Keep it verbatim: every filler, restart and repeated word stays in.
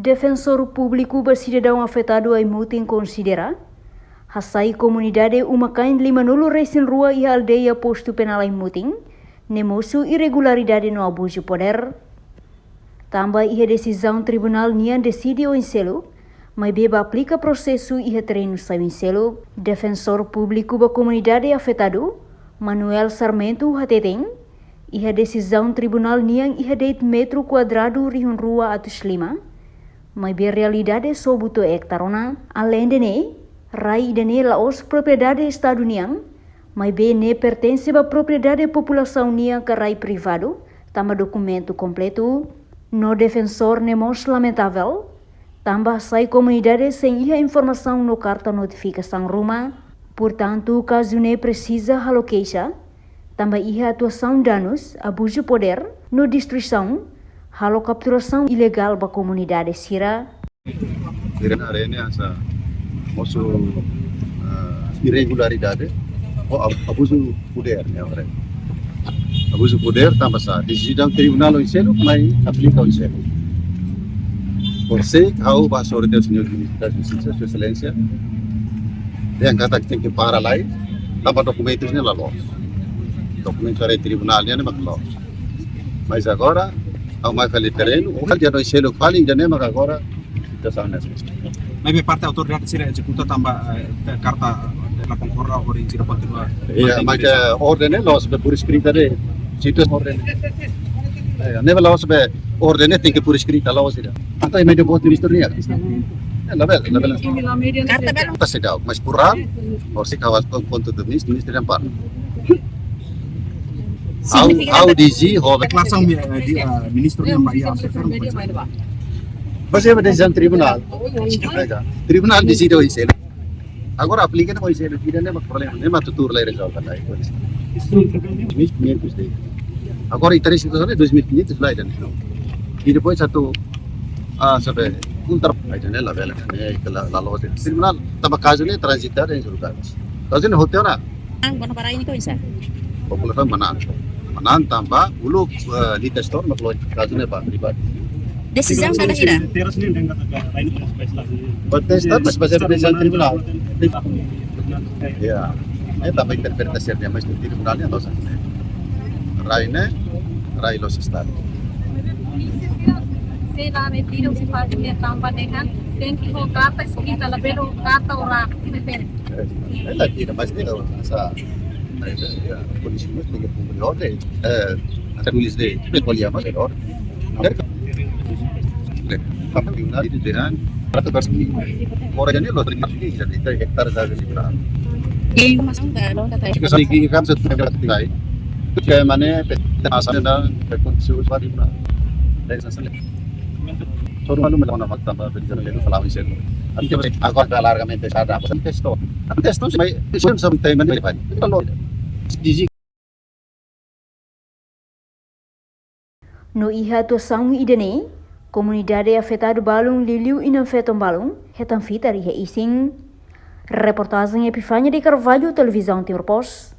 Defensór Públiku ba sidadaun afetadu Aimutin konsidera hasai komunidade uma-kain limanulu-resin-rua iha aldeia Postu Penal Aimutin ne'e mosu irregularidade no abuzu podér. Tanba iha desizaun tribunál nian deside oin seluk, maibé ba aplika prosesu iha terrenu sai oin seluk. Defensór Públiku ba komunidade afetadu, Manuel Sarmento, hateten, iha desizaun tribunál nian iha de'it metru kuadradu rihun rua atus lima, maibé realidade só butu ektare ona. Aleinde ne'e, rai ida-ne'e la'ós propriedade Estadu nian, maibé ne'e pertense ba propriedade populasaun nian ka rai privadu, tanba dokumentu kompletu. No defensór ne'e mós lamentavel, tanba hasai komunidade sein iha informasaun no karta notifikasaun ruma. Portantu, kazu ne'e presiza halo keixa, tanba iha atuasaun danus, abuzu podér, no destruisaun, halo kapturasaun ilegál ba komunidade sira. Sira-ne'e hanesan mosu, ah, irregularidade ou ab-, abuzu podér, ne'e, ore. Abuzu podér tanba sá, desizaun tribunál oin seluk, mai aplika oin seluk. Por isso, ha'u ba hasoru tiha señór Ministru Justisa, Sua Exelénsia, dehan katak tenke para lai, tanba dokumentus ne'e la loos. Dokumentu rai tribunál nian ne'e mak loos. Mas agora, ha'u mai fali terrenu, ou fali dia oin seluk fali, ida-ne'e mak agora, situasaun ne'e. Maibé parte autoridade sira ezekuta tanba, eh, karta, eh, la konkorda, ohin sira kontinua. Iya, mantén mas, eh, orden ne'e loos be por escrita de'it. Situ orden. Eh, ne'e loos be orden ne'e tenke por escrita, loos ida. Entaun, imi dehan buat ministru nian. Eh, labele, labele. Karta belu. Karta seidauk, mas por oral, por se kawas kon-, kontu do ministru, ministru nian para. Ha'u, ha'u D G, ho. Deklarasaun, eh, di, eh, ministru nian ba iha, mas é uma decisão tribunal. Tribunál deside oin seluk. Agora aplika ne'e oin seluk, ida-ne'e mak problema, ne'e mak tutur lai rezolve lai. Dois mil e quinhentos de'it. Agora interese itu sampai dois mil e quinhentos lai dan. E depois atu, ah, sampai kontra, ai, janela, bela, ne'e, ke la, la loos. Tribunál, tanba kazu ne'e transita em julgamentu. Kazu ne'e hotu ona. Ang, kono para ini ko bisa. Populasaun manán. Manán tanba uluk, eh, di testor mak loos kazu ne'e ba pribadi. Desizaun dala hira. Ba testor, mas ba desizaun tribunál. Ya. Eh, tanba interpretasaun nian, mas tribunál nian loos. Rai ne'e, rai loos Estadu. Polísia sira, sei la retira se faz ne'e tanba ne'e kan, tenke ho karta eskrita, labele ho karta oral, prefere. Eh, la tira, mas ne'e, sa, ya, polísia mós tenke kumpre orden. Eh, asa polísia de, de kolia mas orden. Tapi unidade de an, ratu bersemi. Ora jadi lo terima di jadi hektare saja sih. Iya, masuk dah, lo kata. Jika sedikit kan satu meter tinggal. Itu kayak mana, peta asal dan rekonstruksi di mana. Dari sana. Só malu melawan nama tanba beli sana itu salah isi. Antes aku ada largamente sada apa antes to. Antes to sampai itu sampai mana. Kalau di No iha atuasaun ida-ne'e, komunidade afetadu balun liuliu inan-feton balun hetan fitar iha isin. Reportajen Epifania de Carvalho, Televizaun Timor Post.